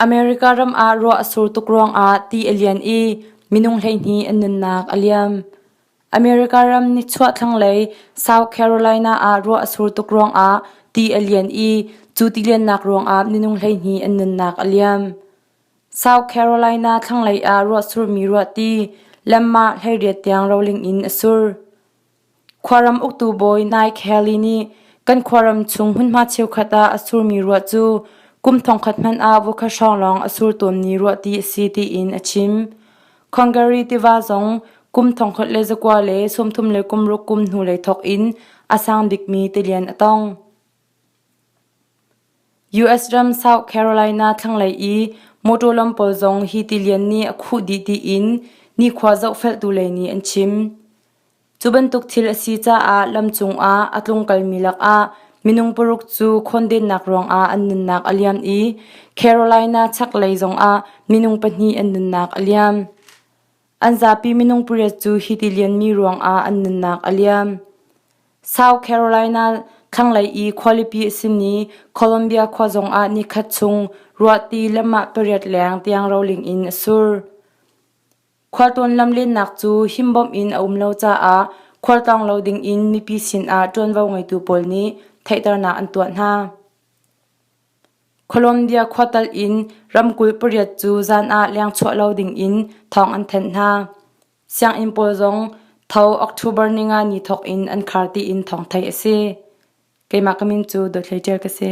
America ram ah ruah a sur tuk ruangah ti a lian i minung 12 an nunnak a liam. America ram nichuah thlanglei South Carolina ah ruah a sur tuk ruangah ti a lian i cu tiliannak ruangah minung 12 an nunnak a liam. South Carolina thlanglei ah ruah surmi ruahti lam ah 18 tiang roling in a sur. Khuaram uktu bawi Nike Haley nih kan khuaram chung hmunhma cheukhat ah a surmi ruah cu kum thongkhat hmanh ah voikhat hrawng lawng a sur tawnmi ruahti a si tiin a chim. Hungary tiva zong kum 1936 kum hnulei thawk in a sang bikmi tilian a tong. US ram South Carolina thlanglei i mawṭaw lam pawl zong hi tilian nih a khuh dih tiin nikhua zohfeltu lei nih an chim. Cu bantuk thil a si caah lam cungah a tlungkalmi lakah minung paruk cu khawndennak ruangah an nunnak a liam i Carolina chaklei zongah minung pahnih an nunnak a liam. An zapi minung pariat cu hi tilianmi ruangah an nunnak a liam. South Carolina thlanglei i khualipi a simi Columbia khua zongah nikhat chung ruahti lamah pariat leng tiang roling in a sur. Khualtlawn lamlennak cu himbawm in a um lo caah khualtlawng lo dingin mipi sinah ṭuanvo ngeitu pawl nih theihternak an tuah hna. Colombia khuatal in ramkulh pariat cu zan ah lengchuah lo dingin thawng an thanh hna. Sianginn pawl zong tho October ninga ni thawk in an khar tiin thawng theih a si. Keimah ka min cu Dawt Hlei Ṭial ka si.